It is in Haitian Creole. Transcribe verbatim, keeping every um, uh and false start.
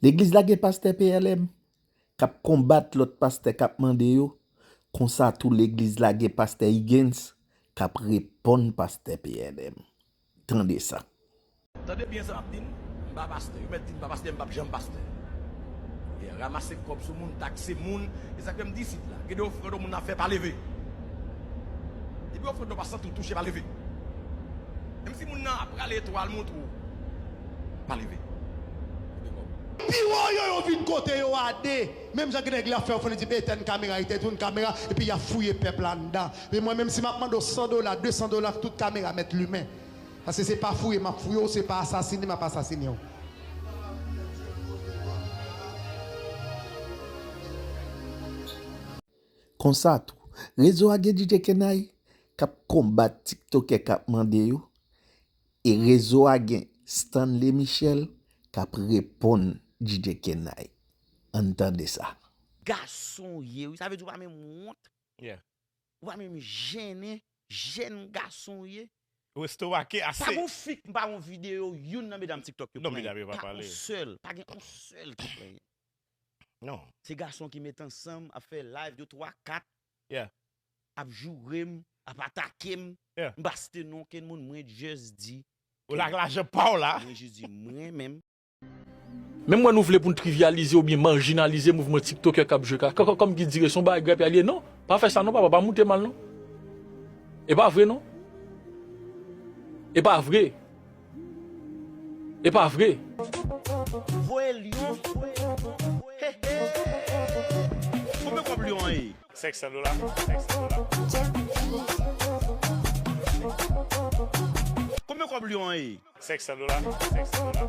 Legliz la gen pastè P L M k ap konbat lòt pastè k ap mande yo, konsa tou legliz la gen pastè Higgins k ap reponn pastè P L M. Tande sa. Tande byen sa m ap di n, m pa pastè. Yo mèt di m pa pastè, m p ap janm pastè. E ranmase kòb sou moun, takse moun, e sa k fè m di isit la. Gen de ofrann yon moun ap fè, pa leve. Depi ofrann nan pa santi w touche, pa leve. Menm si moun nan ap rale etwal montre w, pa leve. Gen kòb. Pi wo yo, yo vin kote yo a de. Menm jan gen nèg la fè, yo fè, li di, "Etèn kamera, etèn tout kamera," epi y ap fouye pèp la anndan. Men mwen menm, si m ap mande w san dola, de san dola, tout kamera mèt limen. Paske se pa fouye m ap fouye w, se pa asasine m ap asasine w. Konsa tou, rezo a gen D J Kenay k ap konbat tiktokè k ap mande yo, e rezo a gen Stanley Michel k ap reponn D J Kenay. Ann tande sa. Gason w ye, wi. Sa vle di w pa menm wont. Yeah. Ou pa menm jennen, jèn gason w ye. Ou estomake ase. Pa gon fi, m pa wè yon videyo youn nan medam TikTok yo plenyen. Non, medam yo pa pale. Pa yon sèl, pa gen yon sèl ki plenyen. Non. Se gason ki met ansanm, ap fè live de twa, kat, yeah, ap joure m, ap atake m. Yeah. M pa site non okenn moun, mwen just di. Ou lage lajan pa w la. Mwen just di, mwen menm. Menm wè nou vle pou n trivyalize oubyen majinalize mouvman tiktokè k ap jwe ka, kò-, kò-, kòm ki dire se yon bagay grap y al ye, non. Pa fè sa non, papa, pa moute mal non. E pa vre non. E pa vre. E pa vre. Voye lyon. He, he. Konbyen kòb lyon an ye? Senk san dola. Senk san dola. Konbyen kòb lyon an ye? Senk san dola. Senk san dola.